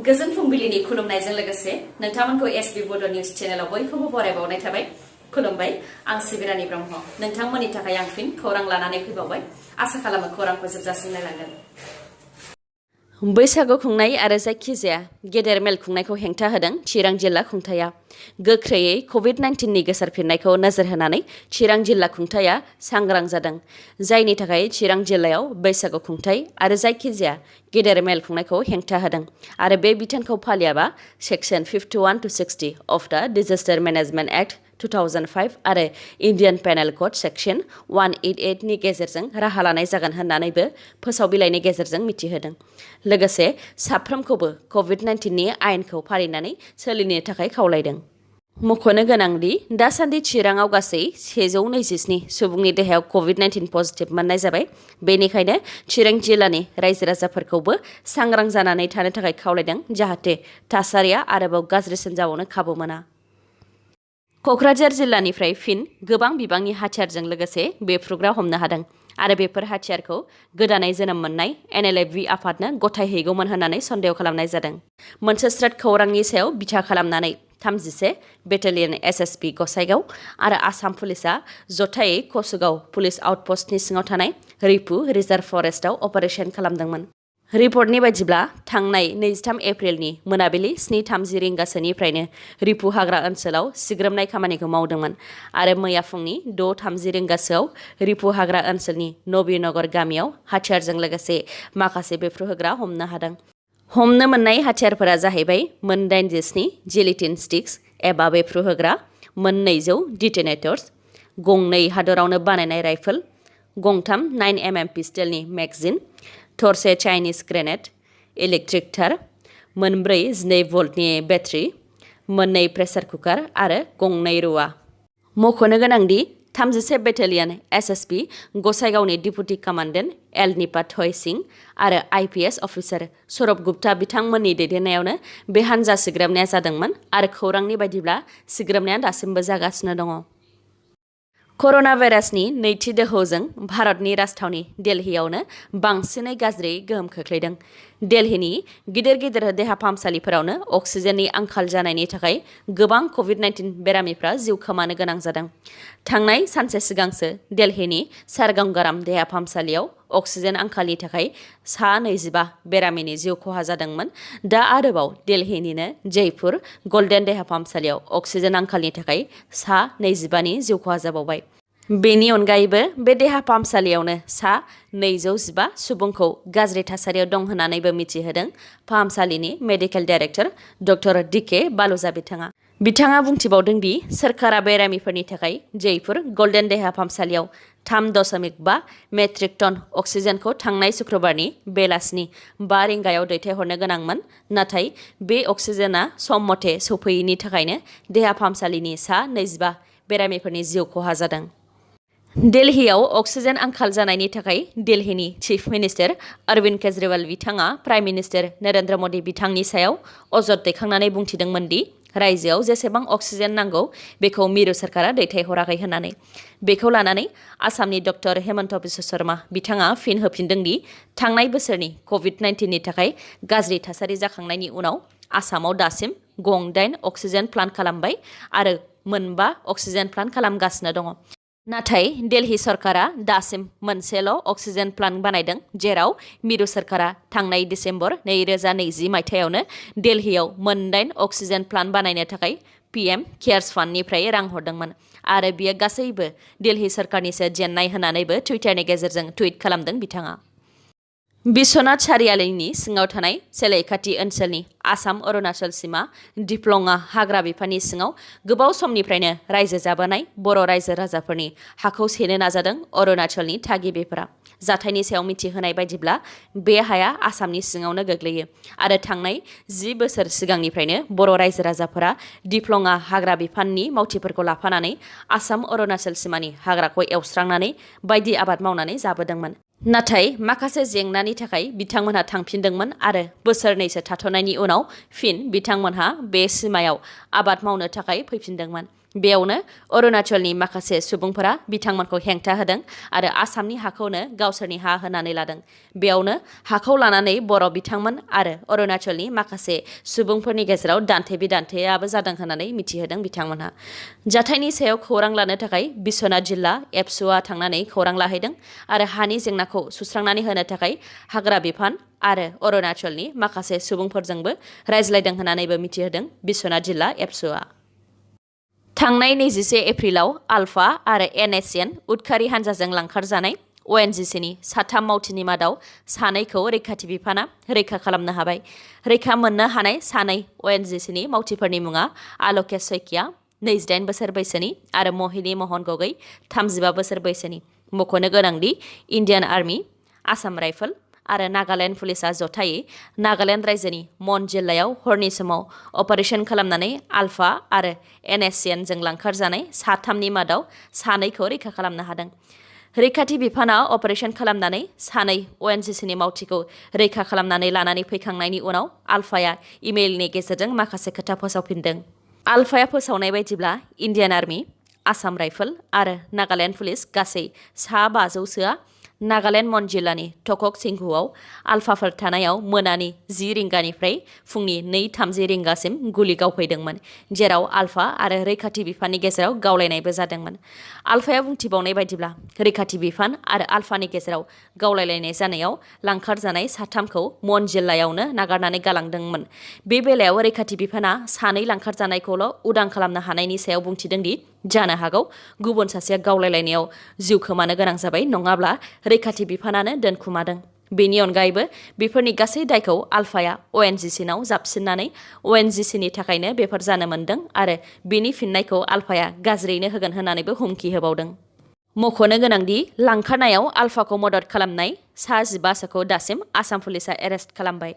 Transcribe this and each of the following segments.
गोजोन फुंबिलिनि खुलुमनायजों लोगोसे नोंथांमोनखौ एसबी बड' निउज चेनेलाव बयखौबो बरायबावनाय थाबाय। खुलुमबाय, आं सिबिरानि ब्रह्म। नोंथांमोननि थाखाय आं फिन खौरां लानानै फैबावबाय। आसा खालामो खौरांखौ जोबजासिम नायलांगोन। बैसागु खुंनाय आरो जायखिजाया गेदेर मेल खुंनायखौ हेंथा होदों चिरां जिल्ला खुंथाया। गोख्रैयै कभिड-19नि गोसारफिननायखौ नोजोर होनानै चिरां जिल्ला खुंथाया सांग्रां जादों, जायनि थाखाय चिरां जिल्लायाव बैसागु खुंथाय आरो जायखिजाया गेदेर मेल खुंनायखौ हेंथा होदों आरो बे बिथोनखौ फालियाबा सेक्सन 51-60 अफ द डिजास्टार मेनेजमेन्ट एक्ट 2005 आरो इन्डियान पेनेल कड सेक्सन 188 नि गेजेरजों राहा लानाय जागोन होन्नानैबो फोसाव बिलाइनि गेजेरजों मिथिहोदों। लोगोसे साफ्रोमखौबो कभिड-19 नि आयेनखौ फालिनानै सोलिनो थाखाय खावलायदों। मख'नो गोनांदि दासान्दि चिराङाव गासै 127 सुबुंनि देहायाव कभिड-19 पजिटिभ मोननाय जाबाय। बेनिखायनो चिरां जिल्लानि रायजो राजाफोरखौबो सांग्रां जानानै थानो थाखाय खावलायदों, जाहाथे थासारिया आरोबाव गाज्रिसिन जाबावनो खाबु मोना। क'क्राझार जिल्लानिफ्राय फिन गोबां बिबांनि हाथियारजों लोगोसे बेफ्रुग्रा हमनो हादों आरो बेफोर हाथियारखौ गोदानै जोनोम मोननाय NLFB आफादनो गथायहैगौमोन होननानै सन्देह खालामनाय जादों। मोनसे स्रेड खौरांनि सायाव बिथा खालामनानै 31 बेटालियन SSB गसाइगाव आरो आसाम पुलिसआ जथायै कसुगाव पुलिस आउटपस्टनि सिङाव थानाय रिपु रिजार्भ फरेस्टआव अपारेशन खालामदोंमोन। रिपर्टनि बायदिब्ला थांनाय 23 एप्रिलनि मोनाबिलि 7:30 रिंगासोनिफ्रायनो रिपु हाग्रा ओनसोलाव सिग्रोमनाय खामानिखौ मावदोंमोन आरो मैया फुंनि 6:30 रिंगासोआव रिपु हाग्रा ओनसोलनि नबीनगर गामियाव हाथियारजों लोगोसे माखासे बेफ्रुहोग्रा हमनो हादों। हमनो मोननाय हाथियारफोरा जाहैबाय मोन 87 जिलिटिन स्टिक्स एबा बेफ्रुहोग्रा, मोन 200 डिटेनेटर्स, गंनै हादरावनो बानायनाय राइफल, गंथाम 9mm पिस्टलनि मेगजिन, थरसे चाइनिज ग्रेनेड, इलेक्ट्रिक तार, मोनब्रै 12 भल्टनि बेटारि, मोननै प्रेसार कुकार आरो गंनै रुवा। मख'नो गोनांदि 31 बेटालियन SSB गसाइगावनि डिपुटि कामान्डेन्ट एल निपाथय सिं आरो IPS अफिसार सौरभ गुप्ता बिथांमोननि दैदेननायावनो बे हान्जा सिग्रोमनाया जादोंमोन आरो खौरांनि बायदिब्ला सिग्रोमनाया दासिमबो जागासिनो दङ। कर'ना भाइरासनि नैथि दोहौजों भारतनि राजथावनि दिल्लीयावनो बांसिनै गाज्रि गोहोम खोख्लैदों। दिल्लीनि गिदिर गिदिर देहा फाहामसालिफोरावनो अक्सिजेननि आंखाल जानायनि थाखाय गोबां कभिड-19 बेरामिफ्रा जिउ खोमानो गोनां जादों। थांनाय सानसे सिगांसो दिल्लीनि सारगंगाराम देहा फाहामसालियाव अक्सिजेन आंखालनि थाखाय 25 बेरामिनि जिउ खहा जादोंमोन। दा आरोबाव दिल्लीनिनो जयपुर गल्डेन देहा फाहामसालियाव अक्सिजेन आंखालनि थाखाय 25 नि जिउ खहा जाबावबाय। बेनि अनगायैबो बे देहा फाहामसालियावनो 215 सुबुंखौ गाज्रि थासारियाव दं होननानैबो मिथिहोदों फाहामसालिनि मेडिकेल डाइरेक्टर डक्टर DK बालुजा बिथाङा। बिथाङा बुंथिबावदों दि सोरखारा बेरामिफोरनि थाखाय जयपुर गल्डेन देहा फाहामसालियाव 3.5 मेट्रिक टन अक्सिजेनखौ थांनाय शुक्रबारनि बेलासिनि 5 रिंगायाव दैथायहरनो गोनांमोन, नाथाय बे अक्सिजेना सम मथे सौफैयैनि थाखायनो देहा फाहामसालिनि 25 बेरामिफोरनि जिउ खहा जादों। दिल्लीयाव अक्सिजेन आंखाल जानायनि थाखाय दिल्लीनि चिफ मिनिस्टार अरविन्द केजरीवाल बिथाङा प्राइम मिनिस्टार नरेन्द्र मदि बिथांनि सायाव अजद दैखांनानै बुंथिदोंमोन दि रायजोआव जेसेबां अक्सिजेन नांगौ बेखौ मिरु सोरखारा दैथायहराखै होननानै। बेखौ लानानै आसामनि डक्टर हेमन्त बिश्व शर्मा बिथाङा फिन होफिनदों दि थांनाय बोसोरनि कभिड-19नि थाखाय गाज्रि थासारि जाखांनायनि उनाव आसामाव दासिम 8 अक्सिजेन प्लान्ट खालामबाय आरो 5 अक्सिजेन प्लान्ट खालामगासिनो दङ। नाथाय दिल्ली सरकारा दासिम मोनसेल' अक्सिजेन प्लान्ट बानायदों, जेराव मिरु सोरखारा थांनाय डिसेम्बर 2020 मायथाइयावनो दिल्लीयाव 8 अक्सिजेन प्लान्ट बानायनो थाखाय PM केयार्स फान्डनिफ्राय रां हरदोंमोन आरो बियो गासैबो दिल्ली सरकारनिसो जेन्नाय होननानैबो टुइटारनि गेजेरजों टुइट खालामदों बिथाङा। बिश्वनाथ सारियालिनि सिङाव थानाय सेलेखाथि ओनसोलनि आसाम अरुणाचल सीमा दिप्लंआ हाग्रा बिफाननि सिङाव गोबाव समनिफ्रायनो रायजो जाबोनाय बर' रायजो राजाफोरनि हाखौ सेनो नाजादों अरुणाचलनि थागिबिफोरा। जाथायनि सायाव मिथिहोनाय बायदिब्ला बे हाया आसामनि सिङावनो गोग्लैयो आरो थांनाय 10 बोसोर सिगांनिफ्रायनो बर' रायजो राजाफोरा दिप्लंआ हाग्रा बिफाननि मावथिफोरखौ लाफानानै आसाम अरुणाचल सीमानि हाग्राखौ एवस्रांनानै बायदि आबाद मावनानै जाबोदोंमोन। नाथाय माखासे जेंनानि थाखाय बिथांमोनहा थांफिनदोंमोन आरो बोसोरनैसो थाथ'नायनि उनाव फिन बिथांमोनहा बे सीमायाव आबाद मावनो थाखाय फैफिनदोंमोन। बेयावनो अरुणाचलनि माखासे सुबुंफोरा बिथांमोनखौ हेंथा होदों आरो आसामनि हाखौनो गावसोरनि हा होनानै लादों। बेयावनो हाखौ लानानै बर' बिथांमोन आरो अरुणाचलनि माखासे सुबुंफोरनि गेजेराव दान्थे-बिदान्थेयाबो जादों होननानै मिथिहोदों बिथांमोनहा। जाथायनि सायाव खौरां लानो थाखाय बिश्वनाथ जिल्ला एबसुआ थांनानै खौरां लाहैदों आरो हानि जेंनाखौ सुस्रांनानै होनो थाखाय हाग्रा बिफान आरो अरुणाचलनि माखासे सुबुंफोरजोंबो रायज्लायदों होननानैबो मिथिहोदों बिश्वनाथ जिल्ला एबसुआ। थांनाय 21 एप्रिलाव आलफा आरो NSN उदखारि हान्जाजों लांखारजानाय ONGCनि 3 मावथिनि मादाव 2खौ रैखाथि बिफाना रैखा खालामनो हाबाय। रैखा मोननो हानाय 2 ONGCनि मावथिफोरनि मुङा आलकेश सैकिया 28 बोसोर बैसोनि आरो महिनी महन गगৈ 35 बोसोर बैसोनि। मख'नो गोनांदि इन्डियान आर्मी, आसाम राइफल आरो नागालेण्ड पुलिसा जथायै नागालेण्ड रायजोनि मन जिल्लायाव हरनि समाव अपारेशन खालामनानै आलफा आरो NSN जों लांखारजानाय 3नि मादाव 2खौ रैखा खालामनो हादों। रैखाथि बिफाना अपारेशन खालामनानै 2 ONGCनि मावथिखौ रैखा खालामनानै लानानै फैखांनायनि उनाव आलफाया इमेलनि गेजेरजों माखासे खोथा फोसावफिनदों। आलफाया फोसावनाय बायदिब्ला इन्डियान आर्मी, आसाम राइफल आरो नागालेण्ड पुलिस गासै 500सोआ नागालेण्ड मन जिल्लानि टकक सिंघुआव आलफाफोर थानायाव मोनानि 10 रिंगानिफ्राय फुंनि 2:30 रिंगासिम गुलि गावफैदोंमोन, जेराव आलफा आरो रैखाथि बिफाननि गेजेराव गावलायनायबो जादोंमोन। आलफाया बुंथिबावनाय बायदिब्ला रैखाथि बिफान आरो आलफानि गेजेराव गावलायलायनाय जानायाव लांखारजानाय 3खौ मन जिल्लायावनो नागारनानै गालांदोंमोन। बे बेलायाव रैखाथि बिफाना 2 लांखारजानायखौल' उदां खालामनो हानायनि सायाव बुंथिदों दि जानो हागौ गुबुन सासेया गावलायलायनायाव जिउ खोमानो गोनां जाबाय, नङाब्ला रैखाथि बिफानानो दोनखुमादों। बेनि अनगायैबो बेफोरनि गासै दायखौ आलफाया ONGCनाव जाबसिननानै ONGCनि थाखायनो बेफोर जानो मोन्दों आरो बेनि फिननायखौ आलफाया गाज्रियैनो होगोन होननानैबो हुमखि होबावदों। मख'नो गोनांदि लांखारनायाव आलफाखौ मदद खालामनाय 15सोखौ दासिम आसाम पुलिसा एरेस्ट खालामबाय।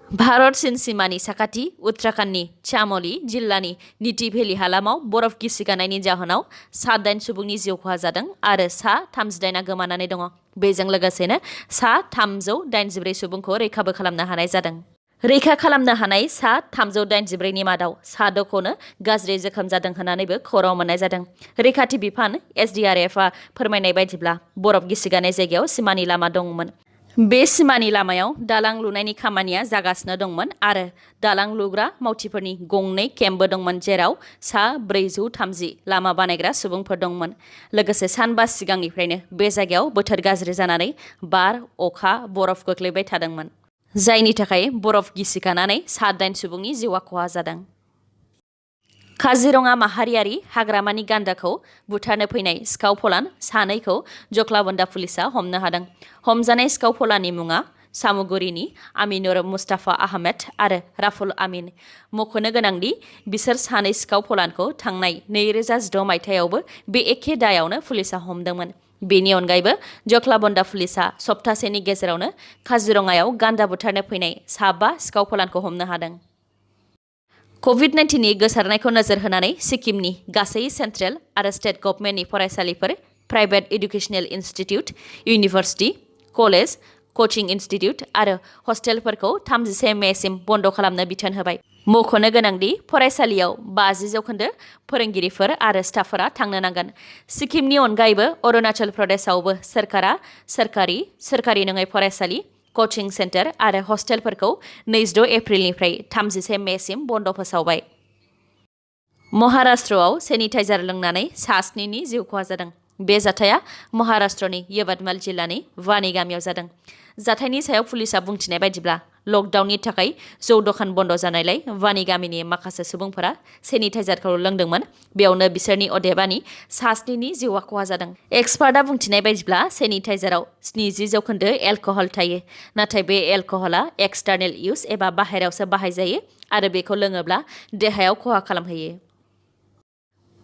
भारत चीन सीमानि साखाथि उत्तराखन्डनि चाम'ली जिल्लानि नीति भेलि हालामाव बरफ गिसिगानायनि जाहोनाव 8 सुबुंनि जिउ खहा जादों आरो 38 गोमानानै दङ। बेजों लोगोसेनो 384 सुबुंखौ रैखाबो खालामनो हानाय जादों। रैखा खालामनो हानाय 384नि मादाव 6खौनो गाज्रि जोखोम जादों होननानैबो खौरां मोननाय जादों। रैखाथि बिफान SDRFआ फोरमायनाय बायदिब्ला बरफ गिसिगानाय जायगायाव सिमानि लामा दंमोन। बे सिमानि लामायाव दालां लुनायनि खामानिया जागासिनो दंमोन आरो दालां लुग्रा मावथिफोरनि 2 केम्पबो दंमोन, जेराव 430 लामा बानायग्रा सुबुंफोर दंमोन। लोगोसे सानबा सिगांनिफ्रायनो बे जायगायाव बोथोर गाज्रि जानानै बार, अखा, बरफ गोग्लैबाय थादोंमोन, जायनि थाखाय बरफ गिसिगानानै 8 सुबुंनि जिउआ खहा जादों। काजिरङा माहारियारि हाग्रामानि गान्दाखौ बुथारनो फैनाय सिखाव फलान 2खौ जख्लाबन्दा पुलिसा हमनो हादों। हमजानाय सिखाव फलाननि मुङा सामुगुरिनि आमिनुर मुस्ताफा आहमेद आरो राफुल आमिन। मख'नो गोनांदि बिसोर 2 सिखाव फलानखौ थांनाय 2016 मायथाइयावबो बे एखे दायावनो पुलिसा हमदोंमोन। बेनि अनगायैबो जख्लाबन्दा पुलिसा सप्तासेनि गेजेरावनो काजिरङायाव गान्दा बुथारनो फैनाय 5 सिखाव फलानखौ हमनो हादों। COVID-19नि गोसारनायखौ नोजोर होनानै सिक्किमनि गासै सेन्ट्रेल आरो स्टेट गभर्नमेन्टनि फरायसालिफोर, private educational institute, university, college, coaching institute आरो हस्टेलफोरखौ 31 मेसिम बन्द खालामनो बिथोन होबाय। मख'नो गोनांदि फरायसालियाव 50% फोरोंगिरिफोर आरो स्टाफफोरा थांनो नांगोन। सिक्किमनि अनगायैबो अरुणाचल प्रदेशआवबो सोरखारा सोरखारि नङै फरायसालि, कचिं सेन्टार आरो हस्टेलफोरखौ 26 एप्रिलनिफ्राय 31 मेसिम बन्द फोसावबाय। महाराष्ट्रआव सेनिटाइजार लोंनानै 7नि जिउ खहा जादों। बे जाथाया महाराष्ट्रनि यवतमाल जिल्लानि वानी गामियाव जादों। जाथायनि सायाव पुलिसा बुंथिनाय बायदिब्ला लकडाउननि थाखाय जौ दखान बन्द जानायलाय वानी गामिनि माखासे सुबुंफोरा सेनिटाइजारखौ लोंदोंमोन। बेयावनो बिसोरनि अदेबानि 7नि जिउआ खहा जादों। एक्सपार्टआ बुंथिनाय बायदिब्ला सेनिटाइजाराव 70% एलकहल थायो, नाथाय बे एलकहला एक्सटार्नेल इउज एबा बाहेरायावसो बाहायजायो आरो बेखौ लोङोब्ला देहायाव खहा खालामहोयो।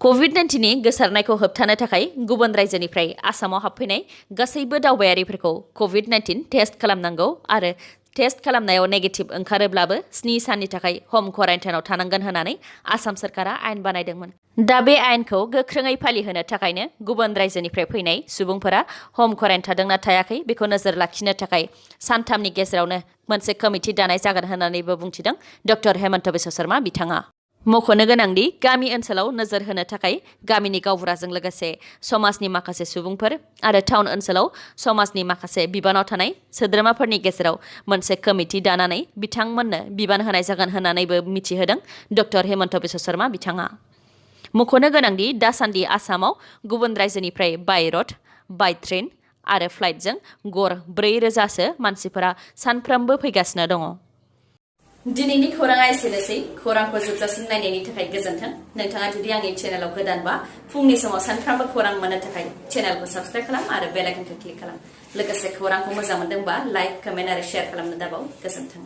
COVID-19नि गोसारनायखौ होबथानो थाखाय गुबुन रायजोनिफ्राय आसामाव हाबफैनाय गासैबो दावबायारिफोरखौ COVID-19 टेस्ट खालामनांगौ आरो टेस्ट खालामनायाव नेगेटिभ ओंखारोब्लाबो 7 साननि थाखाय हम क्वारेन्टाइनाव थानांगोन होननानै आसाम सरकारा आयेन बानायदोंमोन। दा बे आयेनखौ गोख्रोङै फालिहोनो थाखायनो गुबुन रायजोनिफ्राय फैनाय सुबुंफोरा हम क्वारेन्टाइन थादोंना थायाखै बेखौ नोजोर लाखिनो थाखाय 3 गेजेरावनो मोनसे कमिटि दानाय जागोन होननानैबो बुंथिदों डक्टर हेमन्त बिश्व शर्मा बिथाङा। मख'नो गोनांदि गामि ओनसोलाव नोजोर होनो थाखाय गामिनि गावबुराजों लोगोसे समाजनि माखासे सुबुंफोर आरो टाउन ओनसोलाव समाजनि माखासे बिबानाव थानाय सोद्रोमाफोरनि गेजेराव मोनसे कमिटि दानानै बिथांमोननो बिबान होनाय जागोन होननानैबो मिथिहोदों डक्टर हेमन्त बिश्व शर्मा बिथाङा। मख'नो गोनांदि दासान्दि आसामाव गुबुन रायजोनिफ्राय बाय रड, बाय ट्रेन आरो फ्लाइटजों गड़ 4,000सो मानसिफोरा सानफ्रोमबो फैगासिनो दङ। दिनैनि खौराङा एसेनोसै। खौरांखौ जोबजासिम नायनायनि थाखाय गोजोन्थों। नोंथाङा जुदि आंनि चेनेलाव गोदानबा फुंनि समाव सानफ्रामबो खौरां मोननो थाखाय चेनेलखौ साबस्क्राइब खालाम आरो बेल आइकनखौ क्लिक खालाम। लोगोसे खौरांखौ मोजां मोनदोंबा लाइक, कमेन्ट आरो शेयार खालामनो दाबाव। गोजोन्थों।